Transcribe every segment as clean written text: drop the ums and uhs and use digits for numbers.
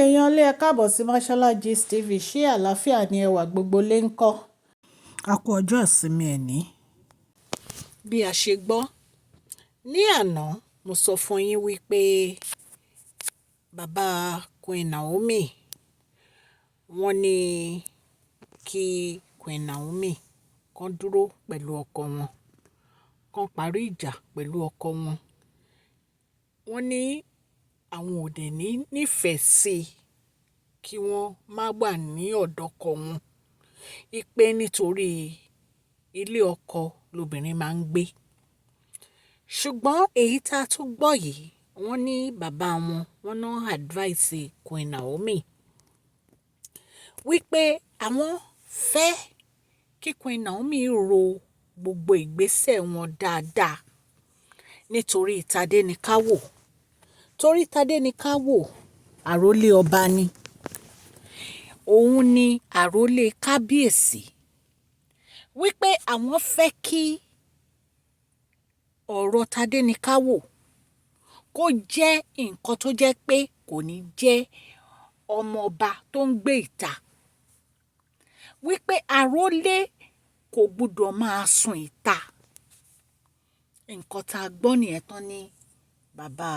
Èèyàn lé, ẹ káàbọ̀ sí Mashola Gist TV. Ṣé àlàáfíà ni ẹwà gbogbo lè ń kọ́? A kú ọjọ́ ìsinmi ẹ̀ní. Bí a ṣe gbọ́ ní àná, mo sọ fún yín wípé bàbá Queen Naomi, wọ́n ní kí Queen Naomi kan dúró pẹ̀lú ọkọ wọn, kan parí ìjà pẹ̀lú ọkọ wọn. Wọ́n ní àwọn ò dẹ̀ ní nífẹ̀ẹ́ sí kí wọ́n má wà ní ọ̀dọ̀ ọkọ wọn, wípé nítorí ilé ọkọ lobìnrin máa ń gbé. Ṣùgbọ́n èyí tá a tún gbọ́ yìí, wọ́n ní bàbá wọn, wọ́n náà advice Queen Naomi wípé àwọn fẹ́ kí Queen Naomi ro gbogbo ìgbésẹ̀ wọn dáadáa nítorí Tádéníkàwò. Torí Tádéníkàwò, àrólé ọba ni. Òun ni àrólé kábíyèsí. Wípé àwọn fẹ́ kí ọ̀rọ̀ Tádéníkàwò kó jẹ́ nǹkan tó jẹ́ pé kò ní jẹ́ ọmọ ọba tó ń gbé ìta. Wípé àrólé kò gbọdọ̀ máa sùn ìta. Nǹkan tá a gbọ́ nìyẹn tán ní bàbá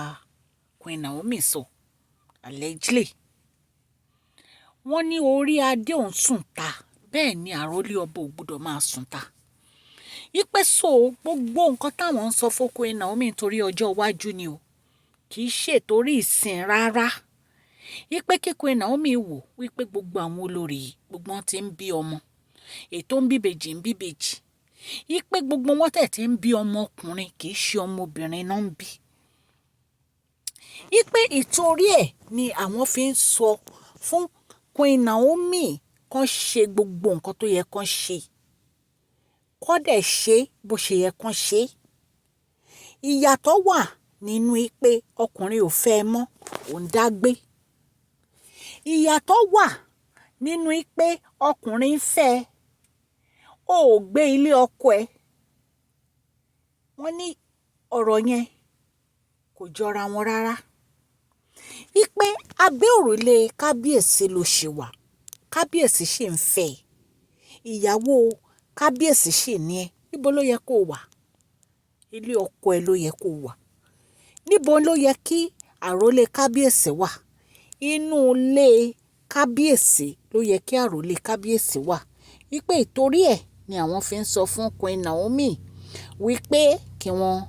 Queen Naomi sọ, allegedly. Wọ́n ní orí adé òun sùn ta, bẹ́ẹ̀ ni àrólé ọba ò gbọdọ̀ máa sùn ta. Wípé so gbogbo nǹkan táwọn ń sọ fún Queen Naomi nítorí ọjọ́ iwájú ni o, kì í ṣe torí ìsìn rárá. Wípé kí Queen Naomi wò wípé gbogbo àwọn olórí yìí, gbogbo wọn tí ń bí ọmọ. Èyí tó ń bí ìbejì ń bí ìbejì. Wípé gbogbo wọn tẹ̀ tí ń bí ọmọ ọkùnrin, kì í ṣe ọmọbìnrin náà ń bí. Wípé ìtorí ẹ̀ ni àwọn fi ń sọ fún Queen Naomi kó ṣe gbogbo nǹkan tó yẹ kó ṣe, kó dẹ̀ ṣe bó ṣe yẹ kó ṣe. Ìyàtọ̀ wà nínú pé ọkùnrin ò fẹ́ ẹ mọ́, òun dàgbé. Ìyàtọ̀ wà nínú pé ọkùnrin ń fẹ́ ẹ, ó ò gbé ilé ọkọ ẹ. Wọ́n ní ọ̀rọ̀ yẹn kò jọra wọn rárá. Wípé abẹ́ òrùlé kábíyèsí ló ṣì wà, kábíyèsí sì ń fẹ́ ẹ. Ìyàwó kábíyèsí sì ní ẹ. Níbo ló yẹ kó wà? Ilé ọkọ ẹ ló yẹ kó wà. Níbo ló yẹ kí àrólé kábíyèsí wà? Inú ilé kábíyèsí ló yẹ kí àrólé kábíyèsí wà. Wípé ìtorí ẹ̀ ni àwọn fi ń sọ fún Queen Naomi wípé kí wọ́n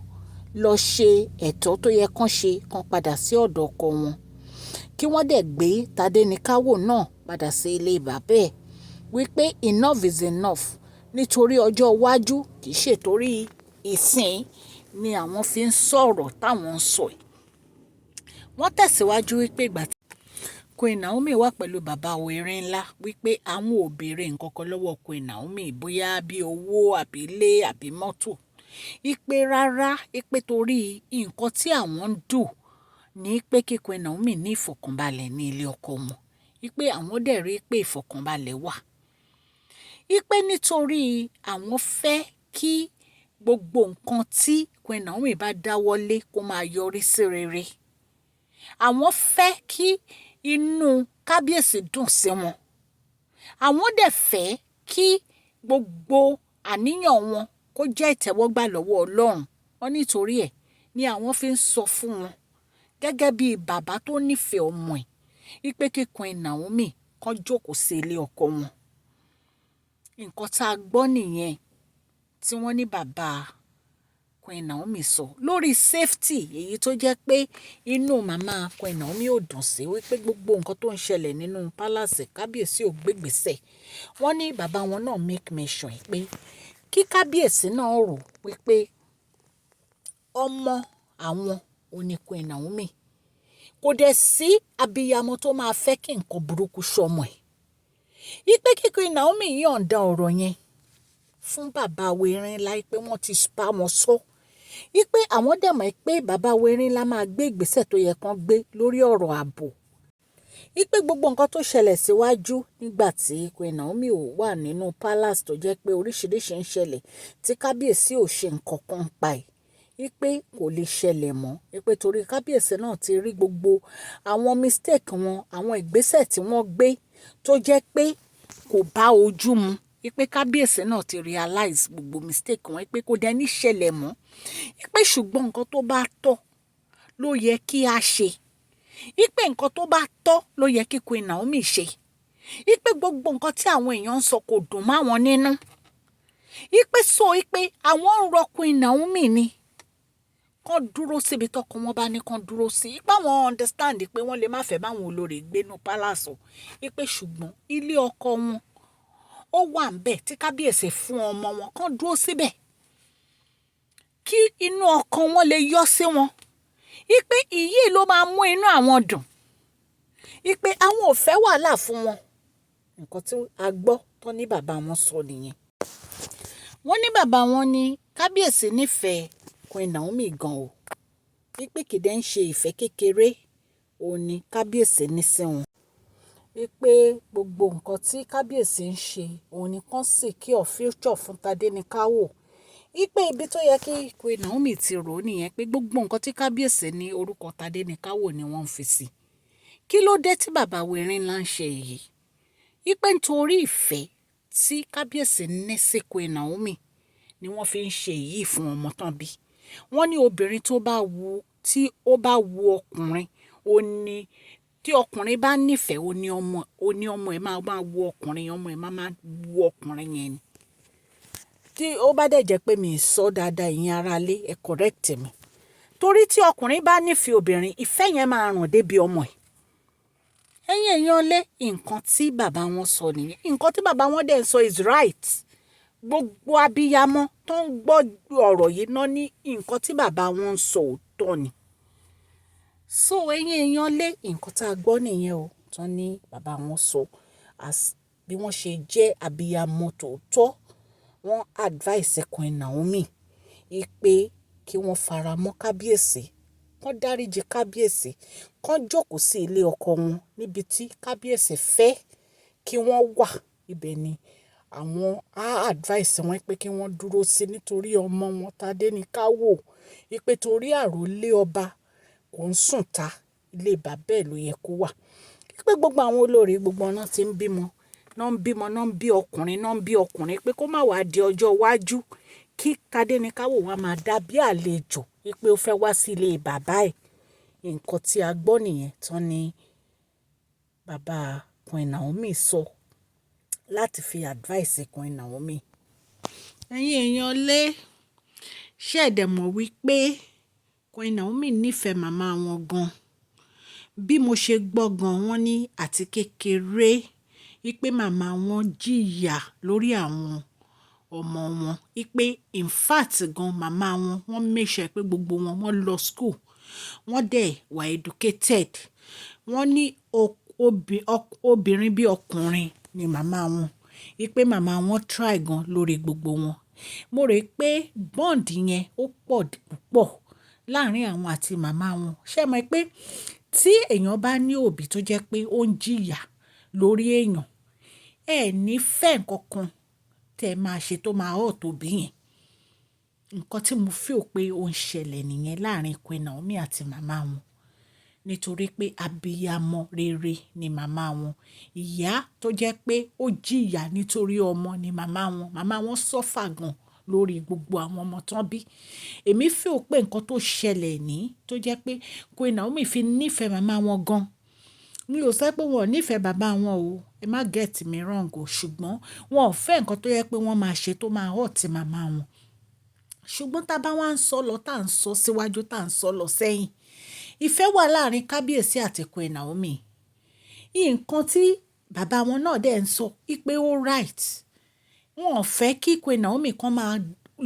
lọ ṣe ẹ̀tọ́ tó yẹ kó ṣe, kó padà sí ọ̀dọ̀ ọkọ wọn. Kí wọ́n dẹ̀ gbé Tádéníkàwò náà padà sí ilé bàbá ẹ̀. Wípé enough is enough, nítorí ọjọ́ iwájú, kì í ṣe torí ìsìn ni àwọn fi ń sọ̀rọ̀ táwọn ń sọ yìí. Wọ́n tẹ̀síwájú wípé ìgbà tí Queen Naomi wà pẹ̀lú bàbá Erin Ńlá, wípé àwọn ò béèrè nǹkan kan lọ́wọ́ Queen Naomi, bóyá bí owó àbí ilé àbí mọ́tò. Wípé rárá, wípé torí nǹkan tí àwọn ń dù ní pé kí Queen Naomi ní ìfọ̀kànbalẹ̀ ní ilé ọkọ wọn. Wípé àwọn dẹ̀ rí pé ìfọ̀kànbalẹ̀ wà. Wípé nítorí àwọn fẹ́ kí gbogbo nǹkan tí Queen Naomi bá dáwọ́lé kó máa yọrí sí rere. Àwọn fẹ́ kí inú kábíyèsí dùn sí wọn. Àwọn dẹ̀ fẹ́ kí gbogbo àníyàn wọn kó jẹ́ ìtẹ́wọ́gbà lọ́wọ́ Ọlọ́run. Wọ́n nítorí ẹ̀ ni àwọn fi ń sọ fún wọn gẹ́gẹ́ bí bàbá tó nífẹ̀ẹ́ ọmọ ẹ̀ wípé kí Queen Naomi kan jókòó sí ilé ọkọ wọn. Nǹkan tá a gbọ́ nìyẹn tí wọ́n ní bàbá Queen Naomi sọ lórí safety, èyí tó jẹ́ pé inú màmá Queen Naomi ò dùn sí wípé gbogbo nǹkan tó ń ṣẹlẹ̀ nínú palace, kábíyèsí ò gbégbèsè. Wọ́n ní bàbá wọn náà make mention pé kí kábíyèsí náà rò wípé ọmọ àwọn ò ní Queen Naomi, kò dẹ̀ sí abiyamọ tó máa fẹ́ kí nǹkan burúkú ṣọmọ ẹ̀. Wípé kí Queen Naomi yọ̀ǹda ọ̀rọ̀ yẹn fún bàbá Erin Ńlá, pé wọ́n ti bá wọn sọ. Wípé àwọn dẹ̀ mọ̀ pé bàbá Erin Ńlá máa gbé ìgbésẹ̀ tó yẹ kán gbé lórí ọ̀rọ̀ ààbò. Wípé gbogbo nǹkan tó ṣẹlẹ̀ síwájú nígbà tí Queen Naomi ò wà nínú palace, tó jẹ́ pé oríṣìíríṣìí ń ṣẹlẹ̀ tí kábíyèsí ò ṣe nǹkan kan pa ẹ̀. Wípé kò lè ṣẹlẹ̀ mọ́. Wípé torí kábíyèsí náà ti rí gbogbo àwọn mistake wọn, àwọn ìgbésẹ̀ tí wọ́n gbé tó jẹ́ pé kò bá ojú mu. Wípé kábíyèsí náà ti realize gbogbo mistake wọn, wípé kò dẹ̀ ní ṣẹlẹ̀ mọ́. Wípé ṣùgbọ́n nǹkan tó bá tọ́ ló yẹ kí a ṣe. Wípé nǹkan tó bá tọ́ ló yẹ kí Queen Naomi ṣe. Wípé gbogbo nǹkan tí àwọn èèyàn ń sọ kò dùn mọ́ àwọn nínú. Wípé so wípé àwọn ń rọ Queen Naomi ni kán dúró síbi tọkọ wọn bá ní kán dúró sí. Wípé àwọn understand pé wọ́n lè má fẹ́ báwọn olórí gbénú palace o. Wípé ṣùgbọ́n ilé ọkọ wọn ó wà ńbẹ̀ tí kábíyèsí fún ọmọ wọn, kán dúró síbẹ̀ kí inú ọkọ wọn lè yọ sí wọn. Wípé ìyí ló máa mú inú àwọn dùn. Wípé àwọn ò fẹ́ wàhálà fún wọn. Nǹkan tí a gbọ́ tó ní bàbá wọn sọ nìyẹn. Wọ́n ní bàbá wọn ní kábíyèsí nífẹ̀ẹ́ Queen Naomi gan o. Wípé kì í dẹ̀ ń ṣe ìfẹ́ kékeré òun ní kábíyèsí ní sí wọn. Wípé gbogbo nǹkan tí kábíyèsí ń ṣe òun ní kán secure future fún Tadenikawo. Wípé ibi tó yẹ kí Queen Naomi ti rò nìyẹn, pé gbogbo nǹkan tí kábíyèsí ní, orúkọ Tadenikawo ni wọ́n ń fi sí. Kí ló dé tí bàbá Wẹ̀rìnlá ń ṣe èyí? Wípé nítorí ìfẹ́ tí kábíyèsí ní sí Queen Naomi ni wọ́n fi ń ṣe èyí fún ọmọ tán bí. Wọ́n ní obìnrin tó bá wu, tí ó bá wu ọkùnrin, ó ní tí ọkùnrin bá nífẹ̀ẹ́, ó ní ọmọ ẹ̀ máa máa wu ọkùnrin, ọmọ ẹ̀ máa máa wu ọkùnrin yẹn ni. Tí ó bá dẹ̀ jẹ́ pé mi ò sọ dáadáa, ẹ̀yin ará ilé, ẹ correct mi. Torí tí ọkùnrin bá nífẹ̀ẹ́ obìnrin, ìfẹ́ yẹn máa ràn débi ọmọ ẹ̀. Ẹ̀yin èèyàn lé, nǹkan tí bàbá wọn sọ nìyẹn. Nǹkan tí bàbá wọn dẹ̀ ń sọ is right. Gbogbo abiyamọ tó ń gbọ́ ọ̀rọ̀ yìí náà ní nǹkan tí bàbá wọn ń sọ òótọ́ ni. So ẹ̀yin èèyàn lé, nǹkan tí a gbọ́ nìyẹn o. Tán ní bàbá wọn sọ as bí wọ́n ṣe jẹ́ abiyamọ tòótọ́. Wọ́n advice Queen Naomi wípé kí wọ́n faramọ́ kábíyèsí, kán dáríji kábíyèsí, kán jókòó sí ilé ọkọ wọn níbi tí kábíyèsí fẹ́ kí wọ́n wà. Ibẹ̀ ni àwọn á advice wọn pé kí wọ́n dúró sí nítorí ọmọ wọn Tadenikawo. Wípé torí àrólé ọba kò ń sùn ta, ilé bàbá ẹ̀ ló yẹ kó wà. Wípé gbogbo àwọn olórí gbogbo wọn náà tí ń bímọ, náà ń bímọ, náà ń bí ọkùnrin, náà ń bí ọkùnrin, pé kó má wá di ọjọ́ iwájú kí Tadenikawo wá máa dàbí àlejò wípé ó fẹ́ wá sí ilé bàbá ẹ̀. Nǹkan tí a gbọ́ nìyẹn tán ní bàbá Queen Naomi sọ láti fi advice Queen Naomi. Ẹ̀yin èèyàn lé, ṣé ẹ dẹ̀ mọ̀ wípé Queen Naomi nífẹ̀ẹ́ màmá wọn gan? Bí mo ṣe gbọ́ gan, wọ́n ní àti kékeré wípé màmá wọn jìyà lórí àwọn ọmọ wọn. Wípé in fact gan, màmá wọn, wọ́n make sure pé gbogbo wọn, wọ́n lọ school, wọ́n dẹ̀ wà educated. Wọ́n ní obìnrin bí ọkùnrin ni màmá wọn. Wípé màmá wọn try gan lórí gbogbo wọn. Mo rò pé bond yẹn ó pọ̀ púpọ̀ láàárín àwọn àti màmá wọn. Ṣé ẹ mọ̀ pé tí èèyàn bá ní òbí tó jẹ́ pé ó ń jìyà lórí èèyàn, ẹ ní fẹ́ nǹkan kan tí ẹ máa ṣe tó máa hurt òbí yẹn. Nǹkan tí mo feel pé ó ń ṣẹlẹ̀ nìyẹn láàárín Queen Naomi àti màmá wọn. Nítorí pé abiyamọ rere ni màmá wọn. Ìyá tó jẹ́ pé ó jìyà nítorí ọmọ ni màmá wọn. Màmá wọn suffer gan lórí gbogbo àwọn ọmọ tán bí. Èmi feel pé nǹkan tó ṣẹlẹ̀ ní tó jẹ́ pé Queen Naomi fi nífẹ̀ẹ́ màmá wọn gan. Mi ò sọ pé wọn ò nífẹ̀ẹ́ bàbá wọn o, ẹ má get me wrong o, ṣùgbọ́n wọn ò fẹ́ nǹkan tó jẹ́ pé wọ́n máa ṣe tó máa hurt màmá wọn. Ṣùgbọ́n tá bá wá ń sọ lọ, tá ń sọ síwájú, tá ń sọ lọ sẹ́yìn, ìfẹ́ wà láàárín kábíyèsí àti Queen Naomi. Nǹkan tí bàbá wọn náà dẹ̀ ń sọ wípé ó right. Wọn ò fẹ́ kí Queen Naomi kan máa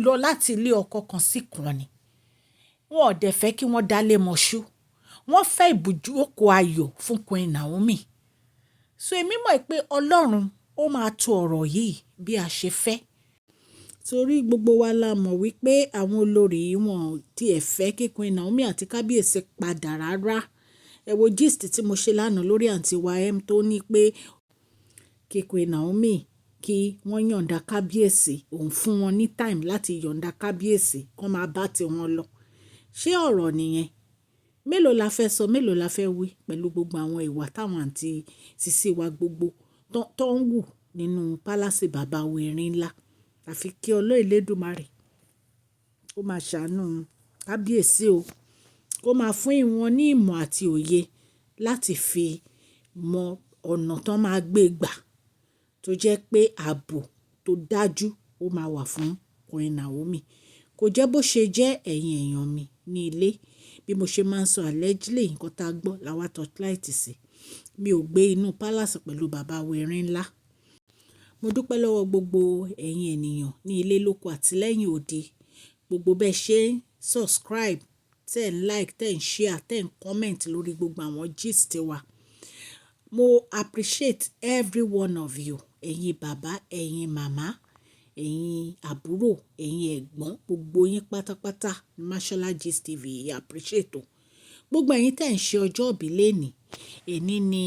lọ láti ilé ọkọ kan sí kan ni. Wọn ò dẹ̀ fẹ́ kí wọ́n dálé mọ̀ṣú. Wọ́n fẹ́ ibùjókòó ayọ̀ fún Queen Naomi. So èmi mọ̀ pé Ọlọ́run ó máa to ọ̀rọ̀ yìí bí a ṣe fẹ́. Torí gbogbo wa la mọ̀ wípé àwọn olórí wọn ò tí ì fẹ́ kí Queen Naomi àti kábíyèsí padà rárá. Ẹ wo gist tí mo ṣe lánàá lórí àǹtí wa M tó ní pé kí Queen Naomi kí wọ́n yọ̀ǹda kábíyèsí, òun fún wọn ní time láti yọ̀ǹda kábíyèsí kó máa bá ti wọn lọ. Ṣé ọ̀rọ̀ nìyẹn? Mélòó la fẹ́ sọ, mélòó la fẹ́ wí pẹ̀lú gbogbo àwọn ìwà táwọn àǹtí Sisi wa gbogbo tó ń wù nínú palace bàbá wa erin ńlá. Àfi kí Ọlọ́run Elédùmarè kó máa ṣàánú kábíyèsí o, kó máa fún wọn ní ìmọ̀ àti òye láti fi mọ ọ̀nà tó máa gbé gbà tó jẹ́ pé ààbò tó dájú ó máa wà fún Queen Naomi. Kò jẹ́ bó ṣe jẹ́. Ẹ̀yin èèyàn mi ní ilé, bí mo ṣe máa ń sọ, allegedly, nǹkan tá gbọ́ la wá torchlight sí. Mi ò gbé inú palace pẹ̀lú bàbá wa erin ńlá. Mo dúpẹ́ lọ́wọ́ gbogbo ẹ̀yin ènìyàn ní ilé lóko àti lẹ́yìn odi. Gbogbo bẹ́ẹ̀ ṣe ń subscribe, tẹ́ ń like, tẹ́ ń share, tẹ́ ń comment lórí gbogbo àwọn gist wa. Mo appreciate every one of you. Ẹ̀yin bàbá, ẹ̀yin màmá, ẹ̀yin àbúrò, ẹ̀yin ẹ̀gbọ́n, gbogbo yín pátápátá Mashola Gist TV appreciate o. Gbogbo ẹ̀yin tẹ́ ń ṣe ọjọ́ ìbí lónìí, èní ní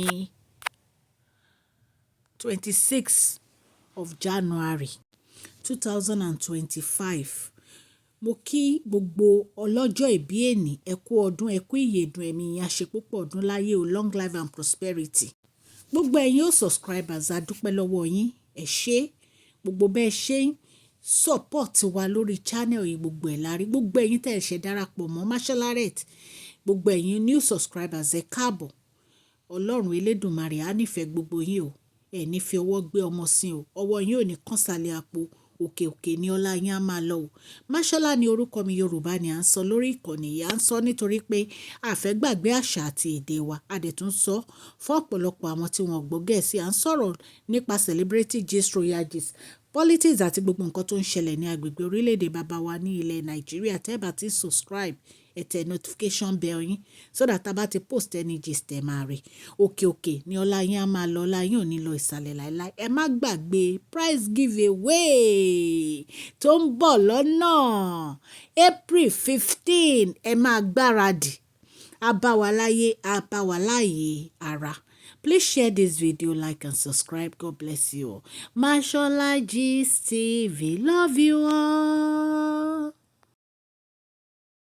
26 of January 2025. Mo kí gbogbo ọlọ́jọ́ ìbí èní, ẹ kú ọdún, ẹ kú ìyèdún, ẹ̀mí yín á ṣe púpọ̀ ọdún láyé o, long life and prosperity. Gbogbo ẹ̀yin ó subscribers, a dúpẹ́ lọ́wọ́ yín, ẹ ṣé. Gbogbo bẹ́ẹ̀ ṣe ń support wa lórí channel yìí, gbogbo ẹ̀ la rí. Gbogbo ẹ̀yin tẹ́ ẹ ṣe darapọ̀ mọ́ Masholarette, gbogbo ẹ̀yin new subscribers, ẹ káàbọ̀. Ọlọ́run Elédùmarè á nífẹ̀ẹ́ gbogbo yín o. Ẹ ní fi ọwọ́ gbé ọmọ sí o. Ọwọ́ yín ò ní kán sálẹ̀ àpò. Òkè òkè ní ọlá yín á máa lọ o. Mashola ní orúkọ mi. Yorùbá ni à ń sọ lórí ìkànnì yìí. À ń sọ nítorí pé a fẹ́ gbàgbé àṣà àti èdè wa. A dẹ̀ tún sọ fún ọ̀pọ̀lọpọ̀ àwọn tí wọ́n gbọ́ Gẹ̀ẹ́sì. À ń sọ̀rọ̀ nípa celebrity gist, royal gist, politics àti gbogbo nǹkan tó ń ṣẹlẹ̀ ní agbègbè orílẹ̀-èdè bàbá wa ní ilẹ̀ Nàìjíríà. Tẹ́ bá ti subscribe, ẹ tẹ notification bell yín so that tá bá ti post any gist, ẹ máa rí. Òkè òkè ní ọlá yín á máa lọ, ọlá yín ò ní lọ ìsàlẹ̀ láíláí. Ẹ má gbàgbé prize giveaway tó ń bọ̀ lọ́nà April 15. Ẹ máa gbáradì. Á bá wa láyé, á bá wa láyé ara. Please share this video, like and subscribe. God bless you all. Mashola Gist TV. Love you all.